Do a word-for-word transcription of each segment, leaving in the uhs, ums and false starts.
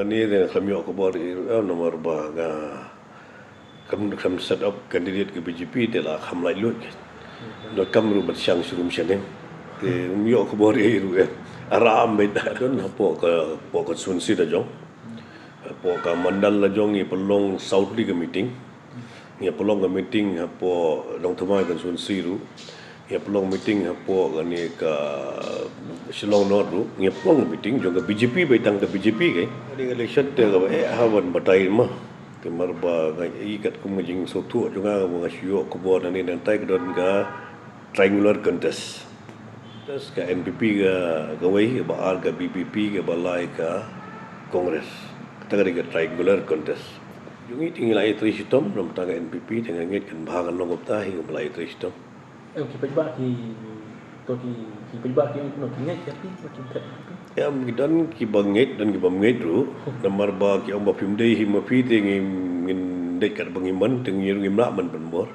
Ni te nga khlem ïoh khubor ïa i ruh em, namar ba nga khlem, khlem set up candidate ka B J P te la kham lait lut. Donkam ruh ban shang sha rum sha neng. Te ym ïoh khubor ïa i ruh em. Aram beit. Don hapoh ka, hapoh constituency la jong, hapoh ka mandal la jong ngi pynlong saw tylli ka meeting. Ngi pynlong ka meeting hapoh Nongthymmai constituency ruh. Ngi pynlong meeting hapoh kane ka Shillong North ruh. Ngi pynlong meeting jong ka B J P, beit tang ka B J P ka. Kane ka election te kaba eh ha ban batai ma. Te namar ba nga i katkum ka jingsngewthuh jong nga ba nga shu ïoh khubor nangne nangtai ka don ka triangular contest. Contest, ka N P P ka, kawei, kaba ar ka V P P, kaba lai ka Congress. Kata ka dei ka triangular contest. Jong ngi te ngi la ïatrei shitom, namar ka N P P te nga ngeit kan bha kan long kumta, hi ngam la ïatrei shitom. Em, ki paidbah ki, to ki, ki paidbah ki, no, ki ngeit ïa phi, no, ki thep ïa phi. Em, ki don kiba ngeit, don kiba ym ngeit ruh. Namar ba ki ong ba phim dei hi ma phi te ngi, ngin dei katba ngi mon, te ngi ruh ngim lah ban pynbor.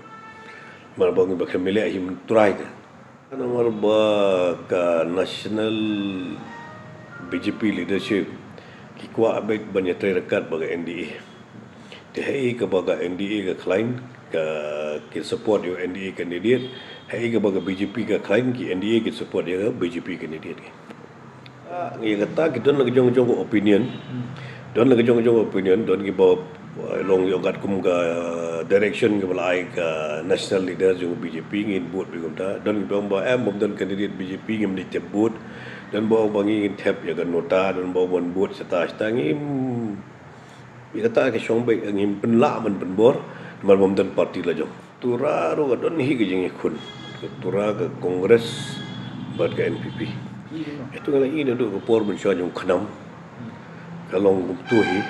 Namar ba ngi ba khlem ïaleh hi myntrai te. Namar ba ka national B J P leadership ki kwah beit ban ïatrei ryngkat bad ka N D A. Te haei kaba ka N D A ka khlaiñ, ka, ki support ïa u N D A candidate, haei kaba ka B J P ka khlaiñ, ki N D A ki support ïa ka B J P candidate. Ah, ïa kata ki don la ka jong jong ka opinion. Don la ka jong jong ka opinion, don kiba, eh, long ïa katkum ka, eh, direction kaba la ai ka national leader jong B J P, ngin vote beit kumta. Don kiba ong ba em, bym don candidate B J P ngim dei thep vote. Don ba ong ba ngin thep ïa ka nota, don ba ong ban vote shata shata, ngim, ïa kata ka shong beit, ngim pynlah ban pynbor, namar bym don party la jong. Tura ruh ka don hi ka jingïakhun. Ka Tura, ka Congress bad ka N P P. Ïa tu nga la ïohi naduh ka por mynshuwa jong u KHNAM. Ka long kumtu hi.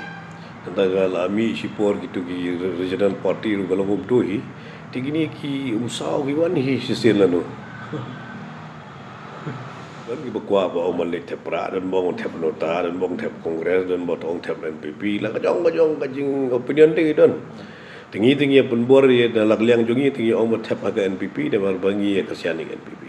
Tang ka la mih shipor kitu ki regional party ruh ka long kumtu hi. Te kine ki umsaw ki wan hi shisien lano. Don kiba kwah ba ong ban leit thep Prah, don ba ong thep nota, don ba ong thep Congress, don ba ong thep N P P. La ka jong ka jong ka jing opinion te ki don. Te ngi te ngi ïa pynbor ïa da la ka liang jong ngi te ngi ong ba thep ha ka N P P, namar ba ngi ïa kyrshan ïa ka N P P.